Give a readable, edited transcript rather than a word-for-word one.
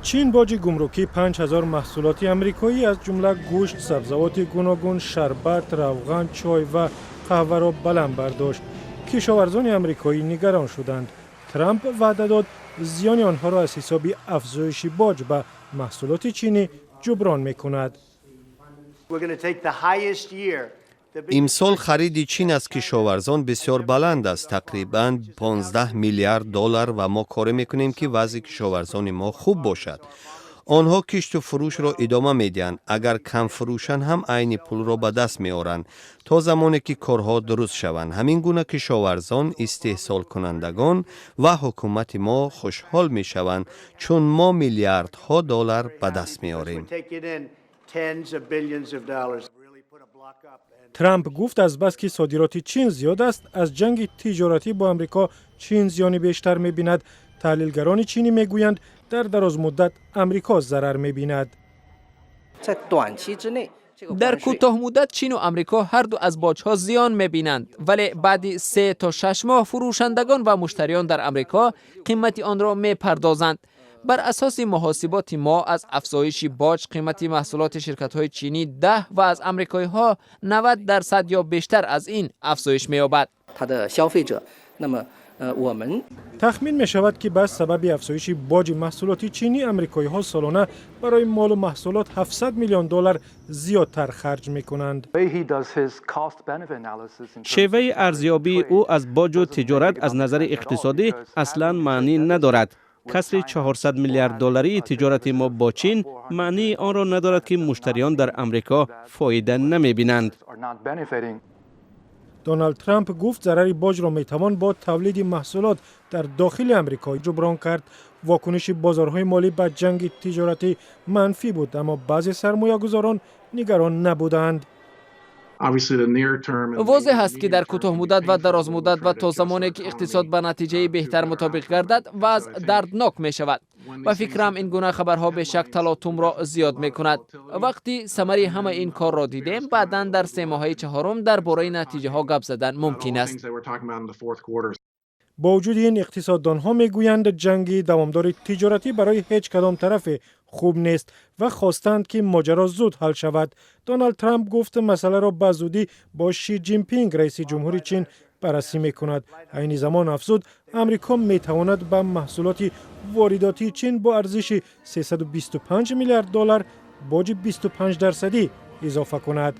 Чин боҷи гумрукии 5000 маҳсулоти амрикоӣ, аз ҷумла гӯшт, сабзавоти гуногун, шарбат, равған, чой ва қаҳваро баланд бардошт. Кишоварзони амрикоӣ нигарон шуданд. Трамп ваъда дод, зиёни онҳоро аз ҳисоби афзоиши боҷ ба маҳсулоти чинӣ ҷуброн мекунад. Имсол хариди Чин аз кишоварзон бисёр баланд аст, тақрибан 15 миллиард доллар, ва мо коре мекунем, ки вазъи кишоварзони мо хуб бошад. Онҳо кишту фурӯшро идома медиҳанд. Агар кам фурӯшанд ҳам, айни пулро ба даст меоранд, то замоне ки корҳо дуруст шаванд. Ҳамин гуна кишоварзон, истеҳсолкунандагон ва ҳукумати мо хушҳол мешаванд, чун мо миллиардҳо доллар ба даст меорем. Трамп гуфт, азбаски содироти Чин зиёд аст, аз ҷанги тиҷоратӣ бо Амрико Чин зиёни бештар мебинад. Таҳлилгарони чинӣ мегӯянд, дар дарозмуддат Амрико зарар мебинад. Дар кӯтоҳмуддат Чину Амрико ҳарду аз боҷҳо зиён мебинанд, вале баъди 3 то 6 моҳ фурӯшандагон ва муштариён дар Амрико қимати онро мепардозанд. Бар асоси муҳосиботи мо, аз афзоиши боҷ қимати маҳсулоти ширкатҳои чинӣ 10 ва аз амрикоиҳо 90% ё бештар аз ин афзоиш меёбад. Тахмин мешавад, ки ба сабаби афзоиши боҷи маҳсулоти чинӣ амрикоиҳо солона барои молу маҳсулот 700 миллион доллар зиёдтар харҷ мекунанд. Шеваи арзёбии ӯ аз боҷу тиҷорат аз назари иқтисодӣ аслан маънӣ надорад. Касри 400 миллиард долларии тиҷорати мо бо Чин маънии онро надорад, ки муштариён дар Амрико фоида намебинанд. Доналд Трамп гуфт, зарари боҷро метавон бо тавлиди маҳсулот дар дохили Амрико ҷуброн кард. Вокуниши бозорҳои молӣ ба ҷанги тиҷоратӣ манфӣ буд, аммо баъзе сармоягузорон нигарон набуданд. Возеҳ аст, ки дар кӯтоҳмуддат ва дарозмуддат ва то замоне ки иқтисод ба натиҷаи беҳтар мутобиқ гардад, вазъ дарднок мешавад. Ба фикрам, ин гуна хабарҳо бешак талотумро зиёд мекунад. Вақти самари ҳамаи ин корро дидем, баъдан дар семоҳаи чаҳорум дар бораи натиҷаҳо гап задан мумкин аст. Бо вуҷуди ин, иқтисоддонҳо мегӯянд, ҷанги давомдори тиҷоратӣ барои ҳеҷ кадом тарафе хуб нест ва хостанд, ки моҷаро зуд ҳал шавад. Доналд Трамп гуфт, масъаларо ба зудӣ бо Ши Ҷинпинг, раиси ҷумҳури Чин, баррасӣ мекунад. Айни замон, афзуд, Амрико метавонад ба маҳсулоти воридотии Чин бо арзиши 325 миллиард доллар боҷи 25 дарсадӣ изофа кунад.